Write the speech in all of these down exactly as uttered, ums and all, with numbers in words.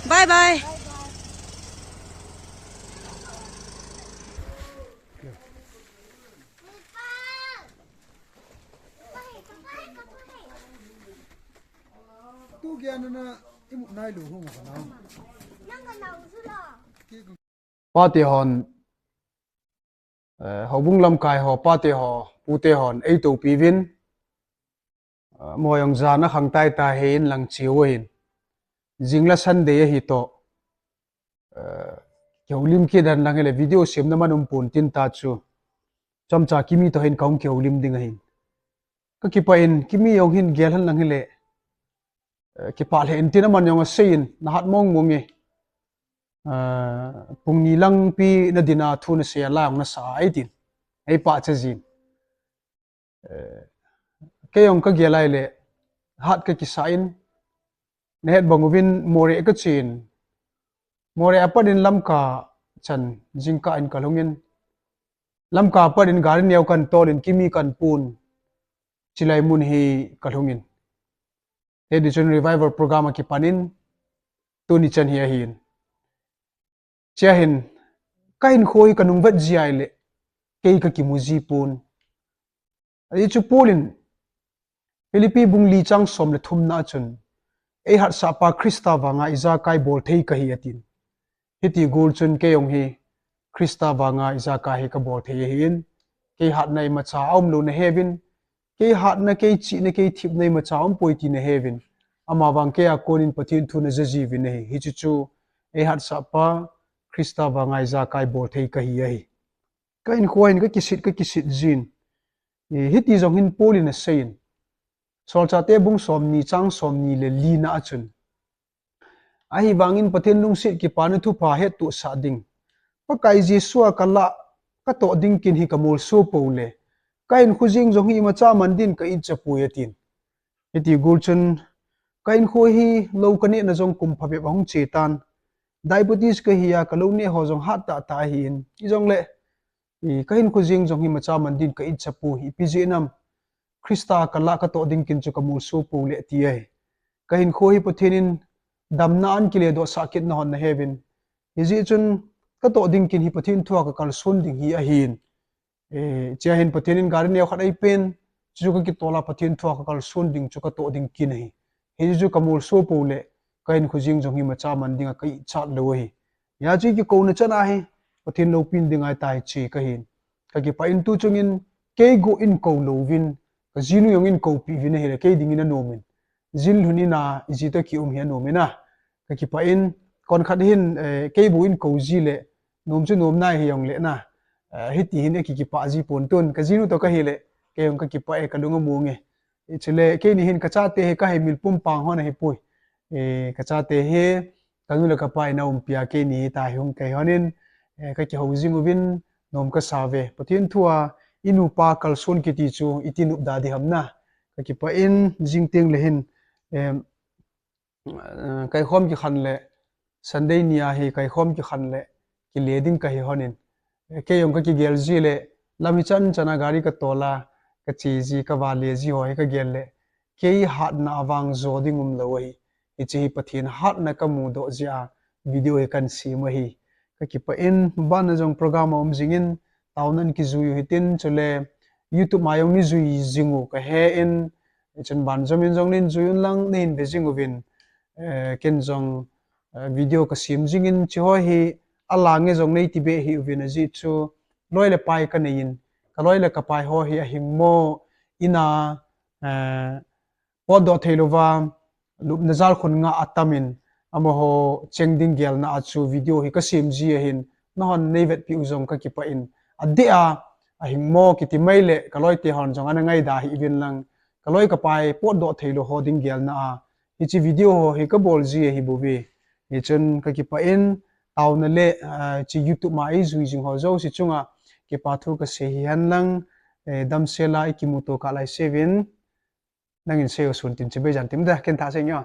Bye bye. Pate hon, eh, houbung lamkai ho, pate ho, pute hon, eitopi uvin, eh, mo jong jana khang tai ta hin lang chiu ahin. Jing la Sunday ahi toh, eh, kihoulim kit dan lang hile video semna man um pon tin ta chu. Chomcha Kimi toh hin kahung kihoulim ding ahin. Ka kipah in, Kimi jong hin gel hen lang hile, eh, kipah lheh in tin aman jong asei in, nahat mong mong e. Eh, pung ni lang pi na din a thu nasei a la jong nasa a eitin. Eipah cha jin. Eh, kei jong ka gel a ahile, hat ka kisa in, nahet bang uvin Moreh ka chen. Moreh a pat in Lamka chan jingkah in ka lhung in, Lamka pat in gari neo kan tol in Kimi kan pun, chulai mun hi ka lhung in. Hiti chun Revival Program akipan in, tuni chan hi ahin. Chia hin, ka hinkho hi ka nung vet ji a ahile, kei ka kimu ji pon. Ajeh chu Paul in, Philippi bung li chang som le thum na a chun, eihatsah pa Christa vanga ijakai bol thei kahi atin. Hiti gul chun kei jong hi Christa vanga ijakai hi ka bol thei ahin, kei hatna imacha aum lou na he uvin, kei hatna, kei chihna, kei thepna imacha aum poi ti na he uvin. Ama vang kei a kon in Pathen thu na ja ji uvin ahi. Hichu chu eihatsah pa Christa vanga ijakai bol thei kahi ahi. Ka hinkho hin ka kisit, ka kisit jin. Eh, hiti jong hin Paul in asei in. Solchahte bung som ni chang som ni le li na a chun. Ahivangin Pathen lungset kipana thupha hettohsah ding, Pakai Jesu a ka lah ka toh ding kin hi ka molso pou le, ka hinkho jeng jong hi imacha man din ka itcha poi atin. Hiti gul chun, ka hinkho hi lou ka nehna jong kum phabep ahung che tan. Diabetes kahi a, ka lou neh ho jong hat tah tah ahin. Hijongle, i, ka hinkho jeng jong hi imacha man din ka itcha poi, ipi jeh ham. Christa ka lah ka toh ding kin chu ka molso pou le ti ahi. Ka hinkho hi Pathen in damna a kiledohsah kit na hon na he uvin. Hijeh chun ka toh ding kin hi Pathen thu a ka kalson ding hi ahin. Eh, chia hin Pathen in gari neo khat eipen, chu ka kitol a Pathen thu a ka kalson ding chu ka toh ding kin ahi. Hichu ka molso pou le, ka hinkho jeng jong hi imacha man ding a ka itcha lou ahi. Hijeh chu kikouna chan a hi, Pathen loupina ding ahitai chi kahin. Ka kipah in tu chung in, kei gu in kou louvin, ka jinu jong in koupi uvin ahile, kei ding in anom in. Jin lhun in a, iji toh kium hi anom in a. Ka kipah in, kon khat hin, eh, kei bu in kou ji le, nom chu nom nai hijongle na. Eh, hiti hin aki kipah ji pon tun. Ka jinu toh kahi le, kei jong ka kipah e, ka lung among e. Chule, keini hin ka chate hi ka hei mil pum pang hon ahi poi. Eh, ka chate hi, ka nu le ka pa in a umpi a keini hi ta hi hung kahi hon in, eh, ka kihou jing uvin, nom kasa uve. Pathen thu a, i nupa kalson kiti chu, iti nop da di ham na. Ka kipah in, jing teng le hin, em, eh, kaikhom kikhen le, Sunday ni a hi kaikhom kikhen le, kile ding kahi hon in. Eh, kei jong ka kigel ji le, lam hichan chan a gari ka tol a, ka che ji, ka vale ji ho hi ka gel le, kei hatna a vang jo ding um lou ahi. Hiche hi Pathen hatna ka mudoh jeh a, video hi kan sem ahi. Ka kipah in, ban a jong program a um jing in, taona in kijui u hitin, chule YouTube ma jong nei jui jing u ka he in, chun ban jom in jong nei jui un lang nei ve jing uvin, eh, ken jong, eh, video ka sem jing in, hiche ho hi a lang e jong nei ti be hih uvin ajeh chu loi le pai ka nei in, ka loi le ka pai ho hi ahing mo in a, eh, potdoh thei louva, lupna jalkhun nga atam in, amaho cheng ding gelna a chu video hi ka sem ji ahin, na hon nei vetpi u jong ka kipah in, adeh a, ahing mo kiti mai le, ka loi te hon jong ana ngaida hih uvin lang, ka loi ka pai potdoh thei lou ho ding gelna a, hiche video ho hi ka bol ji ahi bou ve. Hichun ka kipah in, taona le, ah, hiche YouTube ma ei jui jing ho jouse chunga, kipa thu ka sei hi hen lang, eh, damsel a i kimuto kah lai seuvin, Nangin sei o, sun tin chibai jan tin da, ken tha sei nge.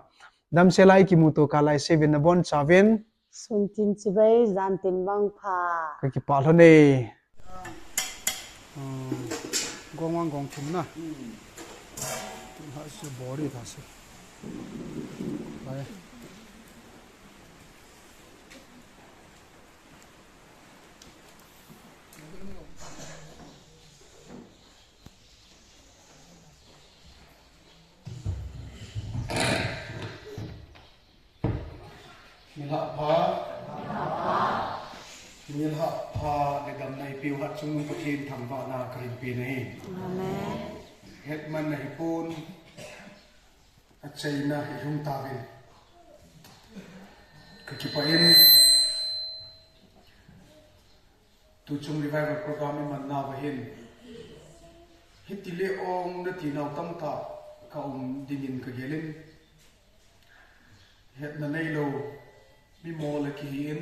Damsel a i kimuto kah lai seuvin nabonchauvin. Sun tin chibai jan tin mangpha. Ka kipah lhon e. Hmm. Gong vang gong thum na. Tin ha su bori tha se. Bai. Lhah pha. Nilhah pha le damna eipeu Hatchungnung Pathen thangvahna kahin pe ahi. Amen. Hetman na hipon, achaina hi hung tauvin. Kakipah in. Tuchung revival program iman nauva hin, hitile ong nati nau tamtah kaum dingin kagelin, hetna neilou mi mol a kihin,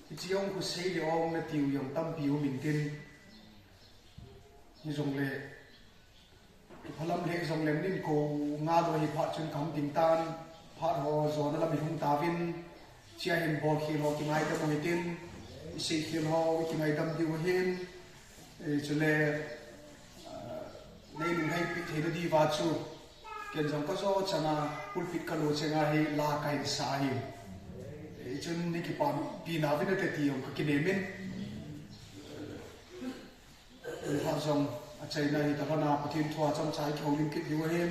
hiche ong khu seile ong natiu jong tampi um intin, hijongle Kiphalam lheh jongleng nin kou ngal u ahi phat chun kahung ding tan, phat ho jona lam ihung tauvin, chea hin bolkhel ho kingaidam u hitin, iseikhel ho kingaidam diu ahin, eh, chule, ah, nei lungheipi theina diuva chu, ken jong kajo chana pulpit kalo chenga hi la kahin sa ahi. Eh, chun nei kipahpi nauvin ate ti jong kakinem in. Nilhah jong achaina hi talhona Pathen thua chomcha ikihoulim kit diu ahin,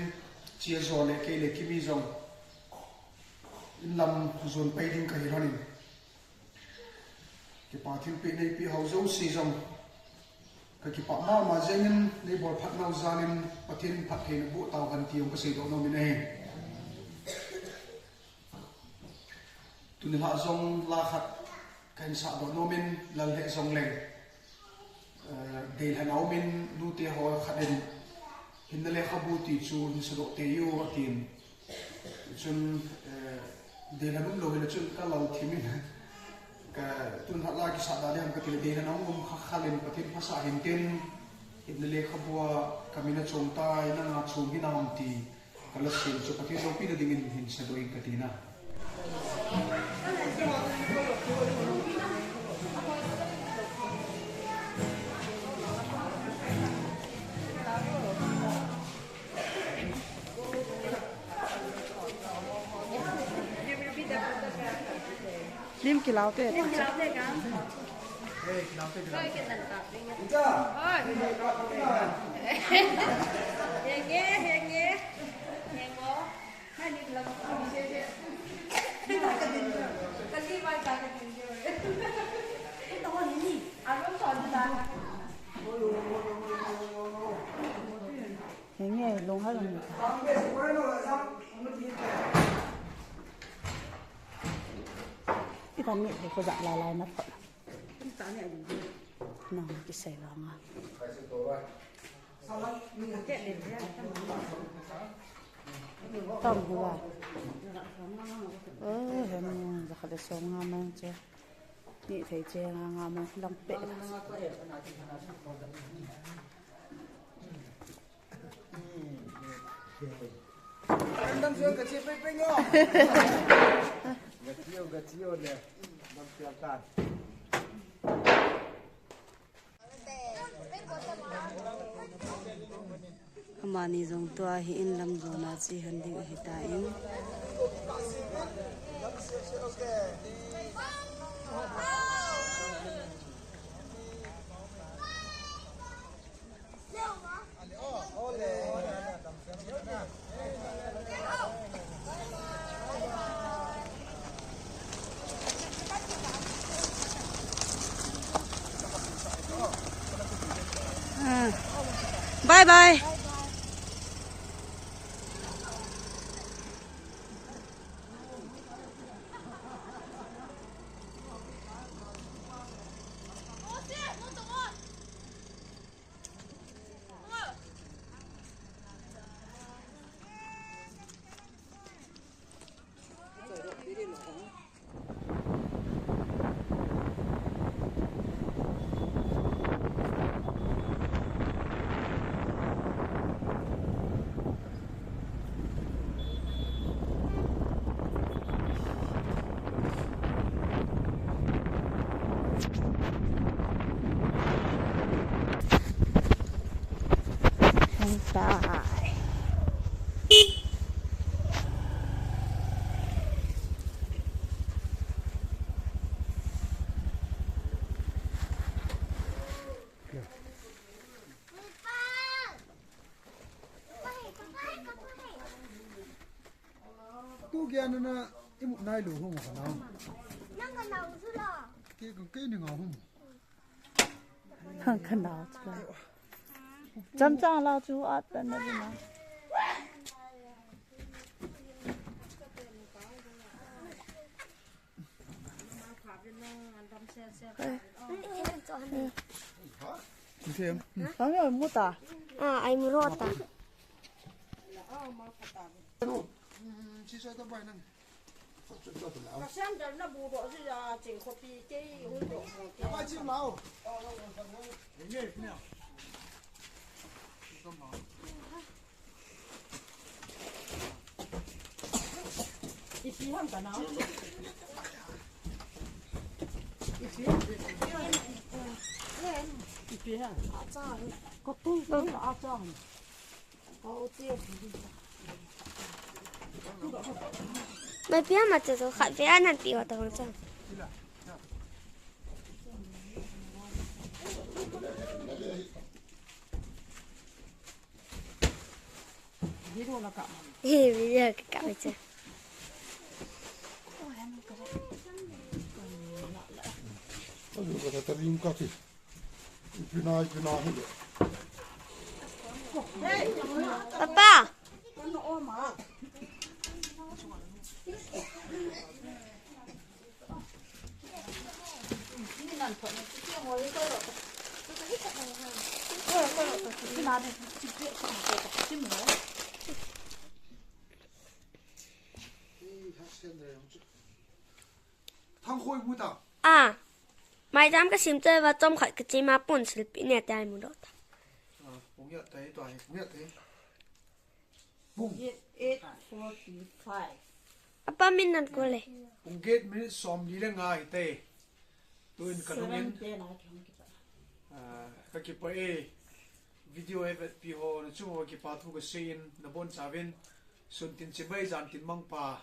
chea jo le kei le Kimi jong inlam jon pai ding kahi lhonin. Kipa thilpeh neipeh ho jouse jong kakipah mama jengin, neibol phat nau jalin Pathen phattheina boh tauhen ti jong kaseidoh nomin ahi. Tuni lhah jong la khat kahin sahdoh nomin, lal lheh jongleng, eh, deilhen a umin, nute ho khat in, hinna lekhabu ti chu hin sadoh tei o atin. Chun, eh, deilhen umlou hile chun kalal thimin, ka tun lhah la kisah da ding ham katile, deilhen a um um kha khalin Pathen phasah hintin, hinna lekhabu a kamin achom tai, nanga chom hinam ti. Kalasem chu Pathen loupina dingin hin sadoh inge katina. Lim kilaute. Lim kilaute ka. Henge, henge. Hengo. Henge, long ha long. Itan ni ko ja la la na. Nang kisei vanga. Tam hua. Eh, hem, jakhat le som nga mang che. Ni thei che nga nga mang lang pe. Dam sung ka chi pei pei ngo. Ga chi o, ga chi o le. Dam pial tan. Amani jong tua hi in lam jona chi han ding ahi tan. Ah. Bye bye. Hung tai. Tu gyan na. Imu nai lu hum ka nau. Nang ka nau chu la. Ke ka ke ni nga hum. Nang ka nau chu la. Cham chang la chu at ta na ni na. Kami oi mu ta. Ah, ai mu ro ta. Ipi ham ka nau. Ipi ham. Ipi ham. Acha. Ko tu ko acha. Ko ti. Mai pi ham acha to khat ve anan pi wa to hong cha. Video la ka. He, video ka ka cha. Aduh, kata tadi muka ki. Ipina, ipina, hule. Papa. Thang khoi mu ta. Ah. Mai jam ka sim che va chom khat ka che ma pon sil pi ne tai mu do ta. Ah, pung ya tai to ai, pung ya tai. Pung. Eight forty-five. Apa min nan ko le. Pung get minute som li le nga hi te. Tuin ka lungin. Seven ten a ki hong ki pa. Ah, ka ki pa e. Video e vet pi ho na chu ho ki pa thu ka sein na bon chavin. Sun tin chibai jan tin mang pa.